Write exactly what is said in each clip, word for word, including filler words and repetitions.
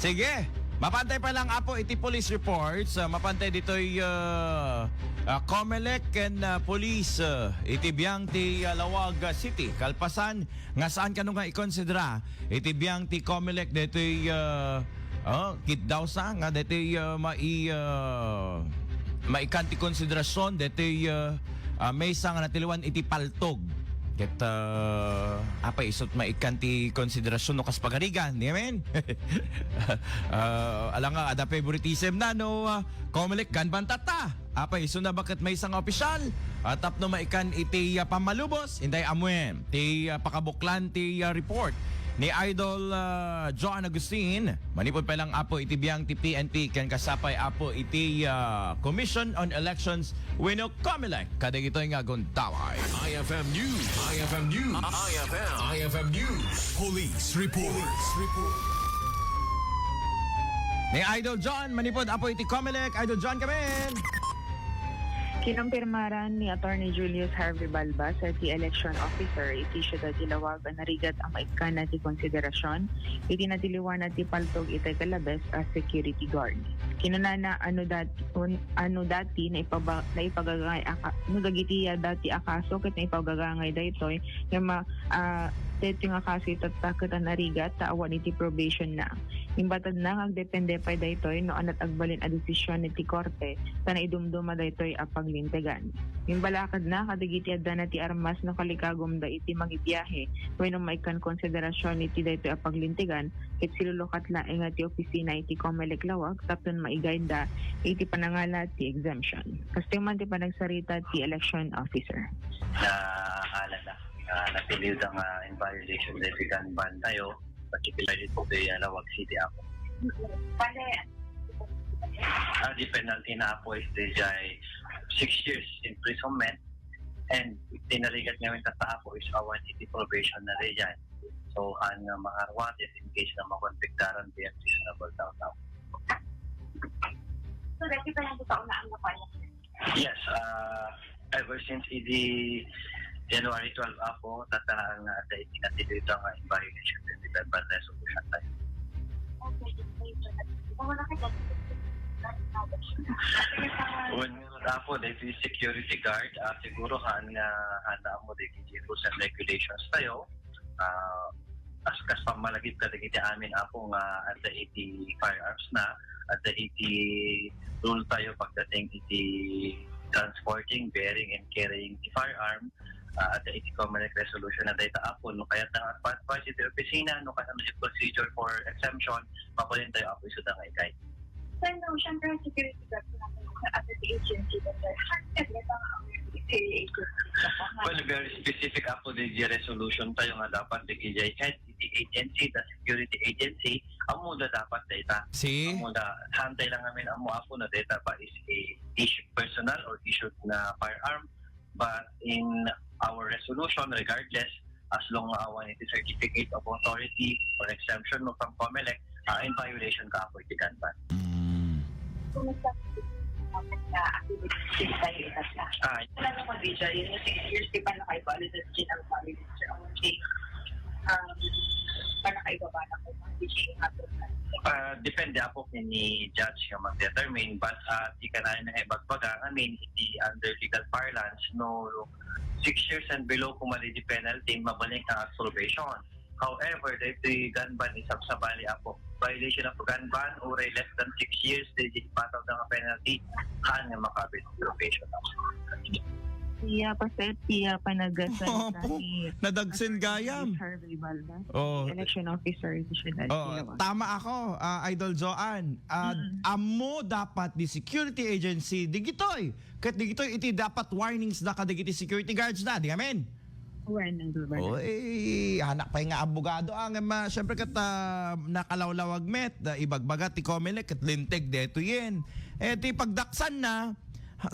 Sige, mapantay pa lang, Apo, iti police reports, ah, mapantay ditoy, ah, ah, Comelec ken, ah, police, ah, iti biang ti, ah, Laoag, ah, City. Kalpasan nga saan kano nga ikonsidera iti biang ti Comelec ditoy, ah, oh, kiddaw sa nga ditoy, ah, mai-, ah, maikan ti konsiderasyon ditoy, ah, ah, maysa nga natiliwan iti paltog. Ket, ah, apay isut' maikan ti konsiderasyon no kas pagarigan, di amin? Ah, ala nga, ada favoritism na, no, ah, Comelec, Ganban tatta. Apay, isuna baket maysa nga opisyal, ah, tapno maikan iti, ah, pammalubos, inday amuen ti, ah, pakabuklan ti, ah, report ni Idol, ah, Joan Agustin. Manipud pay lang, Apo, iti biang ti P N P ken kasapay, Apo, iti, ah, Commission on Elections wenno Comelec kadagitoy nga gundaway. I F M News. I F M News. I F M. I F M News. Police report. Police report. Ni Idol John, manipud, Apo, iti Comelec. Idol John, come in. Kinumpirmaran ni Attorney Julius Harvey Balbas, ti election officer iti siudad ti Laoag, a narigat a maikkan ti konsiderasyon iti natiliwan ti paltog iti kalabes a security guard. Kinunana, ano dati, un-, ano dati naipaba-, naipagagangay a ka-, no dagiti, ah, dati a kaso ket naipagagangay daytoy nga ma-, ah, daytoy nga kaso itatta ket a narigat ta awan iti probation na. Imbatadna nga agdepende pay daytoy no anat agbalin a desisyon iti korte ta naidumduma daytoy a paglintegan. Imbalakadna kadagiti addana ti armas no kalikagumda iti mangibiahe wenno maikkan konsiderasyon iti daytoy a paglintegan ket silulukat laeng ti opisina iti Comelec Laoag tapno maigayda iti panangala ti exemption. Kastoy man ti panagsarita ti election officer. Naalada, ah, natiliwda nga in violation daytoy gun ban tayo, particularly po kay, ah, Laoag City ako. Ah, di penalty na po is dijay six years imprisonment and tinarigat ngamin tata po is awan iti probation na dijay. So, an nga maarwat is in case na makonbiktaran, di ang reasonable downtown. So, dati pa lang sa una ang napaya? Yes, ah, ever since idi January twelve apo, tatanaan nga adda iti natiliwda nga in violation of the verbal resolution tayo. When apo, the security guard, ah, siguro haan nga, haan na amo the rules and regulations tayo. Ah, as kas pammalagip kadagiti amin apo nga adda iti firearms na, adda iti rule tayo pagdating iti transporting, bearing, and carrying the firearm. Ah, adda iti Comelec resolution na dayta apo. No kayat nga advice iti opisina, no kayat nga procedure for exemption, mabalin tayo apo isuda nga ikay. Sir, no, syempre, ang security guard po natin sa other agency, but sir, hard ka din ang security agency. Well, very specific ako din di resolution tayo nga dapat di kijay head iti agency, the security agency, amo da dapat data. See? Amo da, hantay lang namin amo ako na data pa is a issue, personal or issued na firearm, but in our resolution, regardless, as long nga awan iti certificate of authority or exemption mo from Comelec, ah, in violation ka apo iti gun ban. Mm. Kumusta po na activities tayo itatla? Ah, wala naman, D J, yun yung six years, di pa nakaibalik sa Chin ang family, sir. Ang thing, um, pa nakaibaba na po, D J, yung ato. Ah, depende ako ni judge nga mag-determine, but, ah, di ka na na ibagbaga, I mean, iti under legal parlance, no, six years and below kung mali di penalty, mabalik ang probation. However, dahil gun ban is sabsabali ako, violation of gun ban, uray less than six years, di di ipataw na nga penalty, haan nga makabit probation ako. Iya pa, sir, iya pa nagasa Opo, ni nadagsen gayam. Harvey Balda, Oh. Election officer sa Siudad Oh, Ilawan. Tama ako, ah, Idol Joan. Ah, Mm. Amo dapat di security agency, di gitoy. Ket di gitoy iti dapat warnings da kadagiti security guards da, di amin? Wen, ang governor. Oy, anak pay nga abogado, ah, nga ma-, syempre ket, ah, nakalawlawag met, ah, ibagbaga ti Comelec, ket linteg deto yen. Eh, ti pagdaksan na,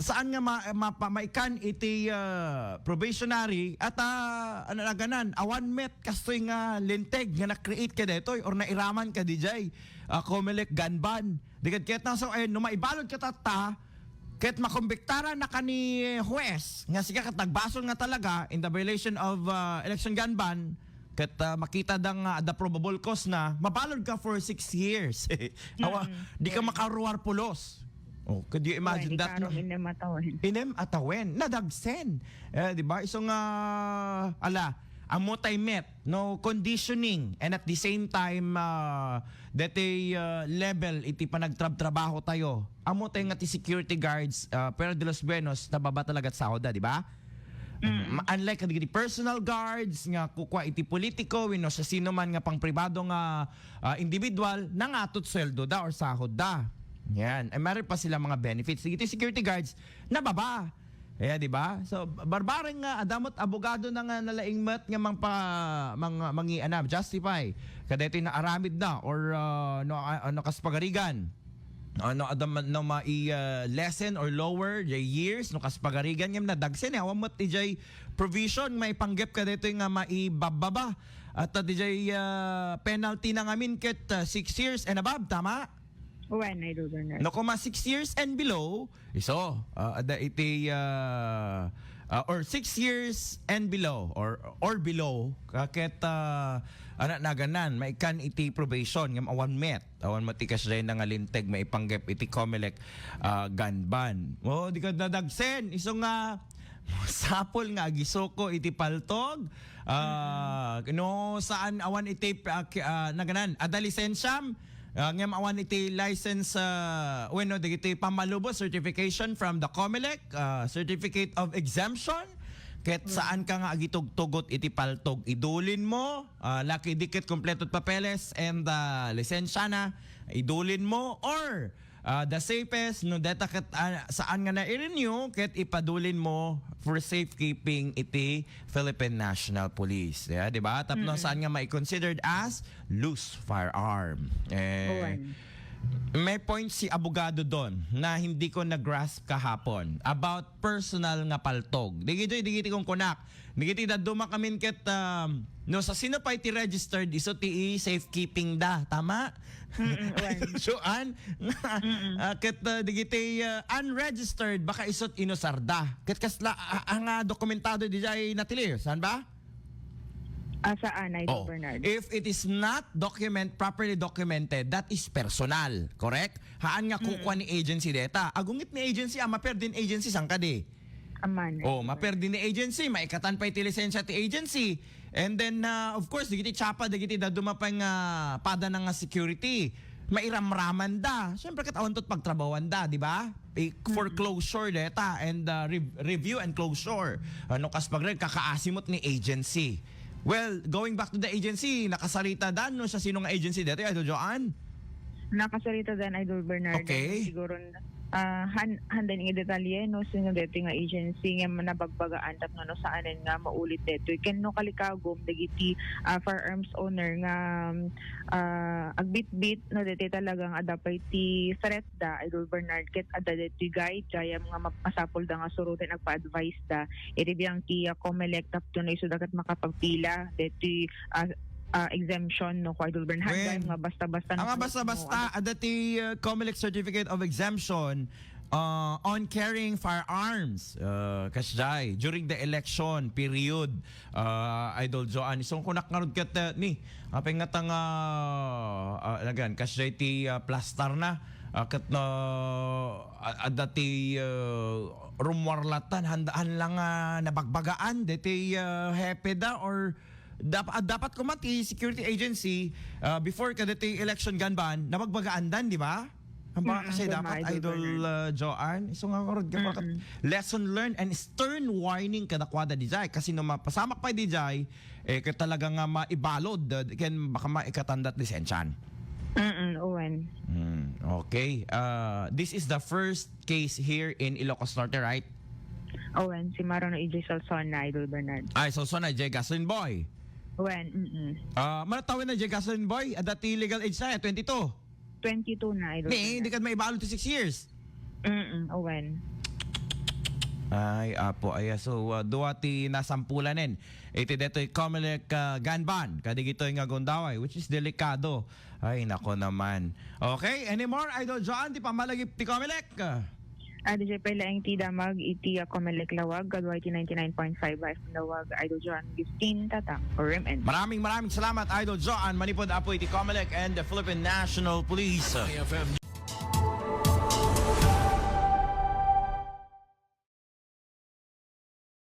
saan nga ma-, mapa-, maikan iti, ah, probationary at, ah, ano, naganan, awan met kastoy nga linteg nga na-create ka detoy or nairaman ka dijay, ah, Comelec gun ban. Di ket ket na, so, eh, no maibalod ka tatta, ket makombiktaran na ka ni huwes nga sika ket nagbasol nga talaga in the violation of, ah, election gun ban, Ket, ah, makita da nga adda probable cause na, mabalud ka for six years. Awa, di ka makaruar pulos. Oh, could you imagine that, no? Inem a tawen. Inem a tawen. Nadagsen. Eh, di ba? Isu nga, ala, ammo tay met, no? Conditioning. And at the same time, ah, detoy, ah, level iti panagtrabtrabaho tayo. Ammo tay nga ti security guards, ah, pero de los buenos, nababa talaga ti sahod da, di ba? Mm. Ma-, unlike kadagiti personal guards nga kukua iti politiko wenno sa sino man nga pangpribado nga, ah, individual, nangato ti sueldo da or sahod da. Yan. Ay, meron pa sila mga benefits. Dagiti security guards, nababa. Kaya, di ba? So, barbareng nga, adamot abogado na nga nalaing met nga mangpa-, mang-, mangi-, ano, justify. Kadaytoy naaramid na or, ah, no, ah, no, kas pagarigan. Ano, adda man, no, mai, ah, lessen or lower, jay years, no, kas pagarigan, ngem nadagsen, eh, awan met ijay provision, maipanggep kadaytoy nga maibababa. At, ah, dijay, ah, penalty na ngamin ket, ah, six years and above, tama? Wen, Idol Bernard. No, kuma six years and below, isu, ah, adda iti, ah, ah, or six years and below, or, or below, ka-, ket, ah, ana, naganan, maikan iti probation, ngem awan met. Awan met ti kasdiay na nga linteg maipanggep iti Comelec, ah, gun ban. Oh, di ka nadagsen. Isu nga, sapul nga agisuko iti paltog. Ah, no, saan awan iti, ah, ki-, ah, naganan. Adda lisensiam, ah, ngem awan iti license, ah, wenno, dagiti pammalubos, certification from the Comelec, ah, certificate of exemption. Ket saan ka nga agitugtugot iti paltog, idulin mo, ah, laki di ket kompleto ti papeles and, ah, lisensia na, idulin mo, or, ah, the safest, no, deta ket, ah, saan nga na-renew, ket ipadulin mo for safekeeping iti Philippine National Police. Yeah, di ba? Tapno saan nga mai-considered as loose firearm. Eh, may point si abogado doon na hindi ko na-grasp kahapon about personal nga paltog. Digitoy, digiti kung kunak. Digiti dadduma kamin ket, um, no, sa sino pa iti registered, isu ti safekeeping da. Tama? Mm, wen. Joan? Ah, ket, ah, digiti, ah, unregistered, baka isut inusar da. Ket kasla, ah, ang, ah, dokumentado dijay natilir. Saan ba? Ah, saan, Idol Bernard? If it is not document, properly documented, that is personal. Correct? Haan nga kukua ni agency deta. Agungit ni agency, ah, maperdi ni agency, saan kadi? Aman. Oh, maperdi ni agency, maikatan pa iti lisensia ti agency. And then, ah, of course, dagiti tsapa, dagiti dadduma pay nga pada na nga security. Mairamraman da. Siyempre, ket awan tot pagtrabawan da, di ba? I-, for closure deta and, ah, re-, review and closure. Ano, kas pagre-, kakaasi met ni agency. Well, going back to the agency, nakasarita dan, no, sa sino nga agency deta, Idol Joan? Nakasarita dan, Idol Bernardo. Okay. Siguro, ah, han-, handa nga detalye, no, sino deti nga agency nga nabagbagaan tapno no saanen nga maulit detoy. Ken no kalikagum, dagiti, ah, firearms owner nga, ah, agbitbit, no, deti talaga nga adda pay ti threat da, Idol Bernard, ket adda deti guide, gayam nga mapasapul da nga suroten agpa-advise da. Iti biang ti, ah, Comelec tapno no isu da ket makapagpila deti, ah, ah, exemption, no, ko Idol Bernard, nga basta-basta, ah, nga basta-basta, adda ti, uh, Comelec Certificate of Exemption, uh, on carrying firearms, uh, kasjay, during the election period, uh, Idol Joan. Isungkunak ngarud ket, uh, ni, apay nga ta nga, uh, again, kasjay ti, uh, plastar na, uh, ket no, a-, adda ti, uh, rumwarlatan, handa-, han lang, uh, nabagbagaan, deti, uh, hepe da or Dap-, ah, dapat koma ti security agency, ah, before kadati election gun ban, nabagbagaan dan, di ba? Ang baka kasi dapat, Idol, ah, Joan, isu nga ngarud ka, lesson learned and stern warning kadakwada dijay. Kasi no mapasamak pa dijay, eh, ket talaga nga maibalod, ah, ken baka maikatan dat lisensian. Mm, wen. Hmm, okay. Ah, this is the first case here in Ilocos Norte, right? Wen, si Marono E J Solsona, Idol Bernard. Ay, Solsona, J Gasoline Boy. Wen, mm. Ah, mano tawen na, J Gasoline Boy? Adda ti legal age na, twenty-two. Twenty-two na, Idol Bernard. Ni, di ka maibalod ti six years. Mm, wen. Ay, apo, ay, so, ah, dua ti nasampulanen. Iti detoy Comelec, ah, gun ban, kadigitoy nga gundaway, which is delikado. Ay, nako naman. Okay, any more, Idol Joan, ti pamalagip ti Comelec? Adu jay pay laeng ti damag iti, ah, Comelec Laoag, kadua iti ninety-nine point five F M Laoag, Idol Joan Gustin, Tata, O R M N. Maraming maraming salamat, Idol Joan, manipud Apo iti Comelec and the Philippine National Police. F M